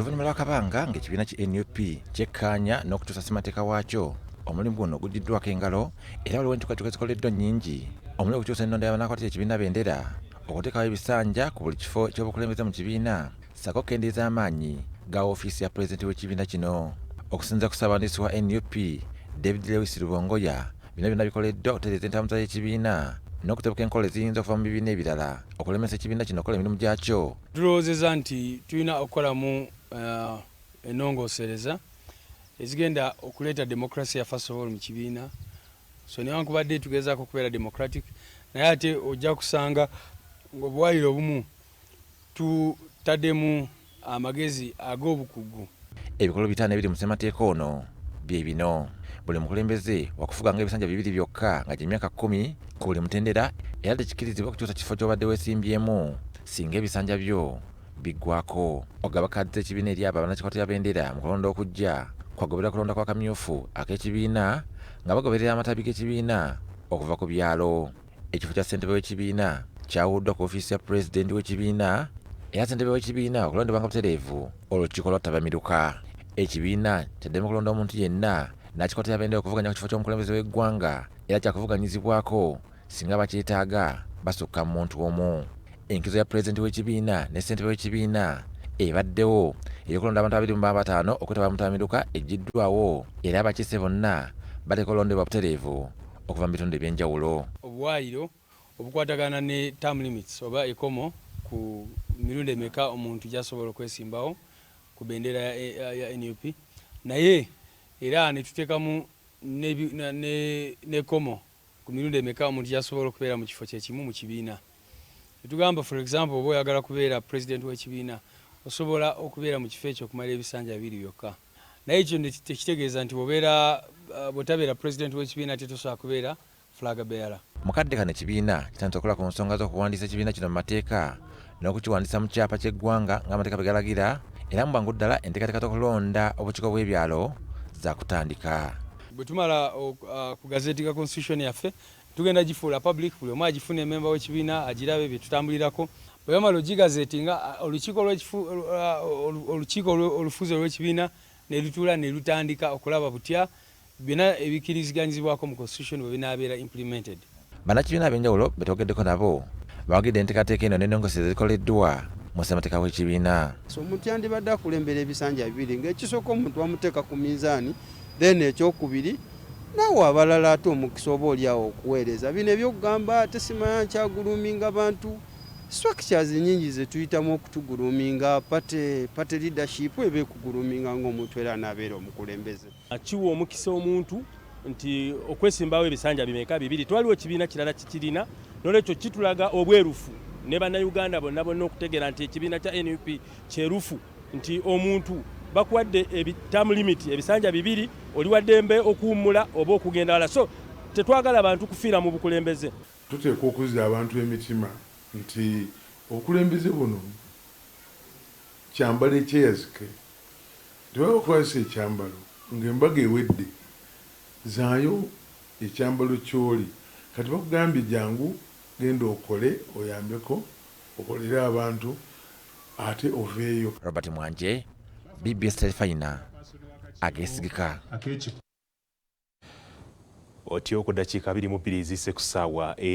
Oluvannyuma lw'akabanga ng'ekibiina ki NUP kyekkaanya n'okukyusa ssemateeka waakyo, omulimu guno guggyiddwako engalo era waliwo enkyukakyuka ezikoleddwa nnyingi omuli okukyusa ennonda y'abanaakwatira ekibiina bendera, okuteekawo ebisanja ku buli kifo ky'obukulembeze mu kibiina ssaako okukendeeza amaanyi ga woofiisi ya pulezidenti w'ekibiina kino. Okusinziira ku ssaabawandiisi wa NUP, David Lewis Rubongoya, bino byonna bikoleddwa okutereeza entambuza y'ekibiina n'okutebuka enkola eziyinza okuva mu bibiina ebirala okulemesa ekibiina kino okukola emirimu gyakyo. Tulowoozeza nti tulina okukolamu ennongoosereza ezigenda okuleeta democracy first of all mu kibiina. So newankubadde tugezaako okubeera democratic, naye ate ojja kusanga ng'obuwaayiro obumu tutaddemu amagezi ag'obukugu. Ebikolo 5 ebiri mu ssemateeka ono bye bino: buli mukulembeze wakufuga nga ebisanja 2 byokka nga gy'emyaka 10 ku buli mutendera, era tekikkirizibwa okukyusa kifo ky'obadde weesimbyemu singa ebisanja byo biggwako. Okugaba kaadi z'ekibiina eri abo abannakikwatira bendera mu kulonda okujja kwagoberera kulonda kwa kamyufu ak'ekibiina nga bagoberera amatabi g'ekibiina okuva ku byalo. Ekifo kya ssentebe w'ekibiina kyawuddwa ku ofiisi ya pulezidenti w'ekibiina, era ssentebe w'ekibiina okulondebwanga butereevu olukiiko lwa ttabamiruka. Ekibiina kyaddemu okulonda omuntu yenna n'akikwatira bendera okuvuganya ku kifo ky'omukulembeze w'eggwanga, era kyakuvuganyizibwako singa bakyetaaga basukka mu muntu omu. Enkizo ya pulezidenti w'ekibiina ne ssentebe w'ekibiina ebaddewo ey'okulonda abantu 25 okwetaba mu ttabamiruka eggiddwawo, era abakiise bonna bateekwa olondebwa butereevu okuva mu bitundu ebyenjawulo. Obuwaayiro obukwatagana ne term limits oba ekomo ku mirundi emeka omuntu gy'asobola okwesimbawo ku bendera ya NUP, naye era ne tuteekamu n'ekkomo ku mirundi emeka omuntu gy'asobola okubeera mu kifo kyekimu mu kibiina. Netugamba, for example, oba oyagala kubeera pulezidenti w'ekibiina, osobola okubeera mu kifo ekyo okumala ebisanja 2 byokka, naye ekyo tekitegeeza nti bw'obeera bw'otabeera pulezidenti w'ekibiina tetosobola kubeera flag bearer. Mu kadde kano ekibiina kitandise okukola ku nsonga z'okuwandiisa ekibiina kino mu mateeka n'okukiwandiisa mu kyapa ky'eggwanga ng'amateeka bwe galagira, era mu bwangu ddala enteekateeka z'okulonda obukiiko bw'ebyalo zaakutandika. Bwe tumala kugazetinga constitution yaffe, tugenda gifuula public, buli omu agifune, memba w'ekibiina agirabe bye tutambulirako. Bwe bamala ogigazetinga, olukiiko olufuzi olw'ekibiina ne lutuula ne lutandika okulaba butya byonna ebikkiriziganyizibwako mu constitution bwe binaabeera implemented. Bannakibiina ab'enjawulo be twogeddeko nabo bawagidde enteekateeka eno n'ennongoosereza ezikoleddwa mu ssemateeka w'ekibiina. So omuntu yandibadde akulembera ebisanja 2, ng'ekisooka omuntu bamuteeka ku minzaani, then ekyokubiri naawe abalala ate omukisa oba oli awo okuweereza. Bino ebyokugamba ate simanya nkyagroominga bantu, structures nyingi zetuyitamu okutugroominga. Party leadership eba ekugroominga ng'omuntu era anaabeera omukulembeze. Kiwa omukisa omuntu nti okwesimbawo ebisanja bimeka? 2. Twaliwo kibiina kirala kikirina, nolwekyo kitulaga obwerufu ne Bannayuganda bonna bonna okutegeera nti ekibiina kya NUP kyerufu, nti omuntu bakuwadde term limit ebisanja 2, oli waddembe okuwummula oba okugenda wala. So tetwagala bantu kufiira mu bukulembeze. Tuteekwa okuzza abantu emitima nti obukulembeze buno kyambalo ekyeyazike, nti baba bakwasa ekyambalo ng'embaga ewedde, zaayo ekyambalo ky'oli. Kati bakugambye jangu genda okole, oyambeko, okolere abantu, ate oveeyo. Robert Mwanje, BBS Terefayina ageesigika. Otyo ku ddakiika 22 zisse ku ssaawa.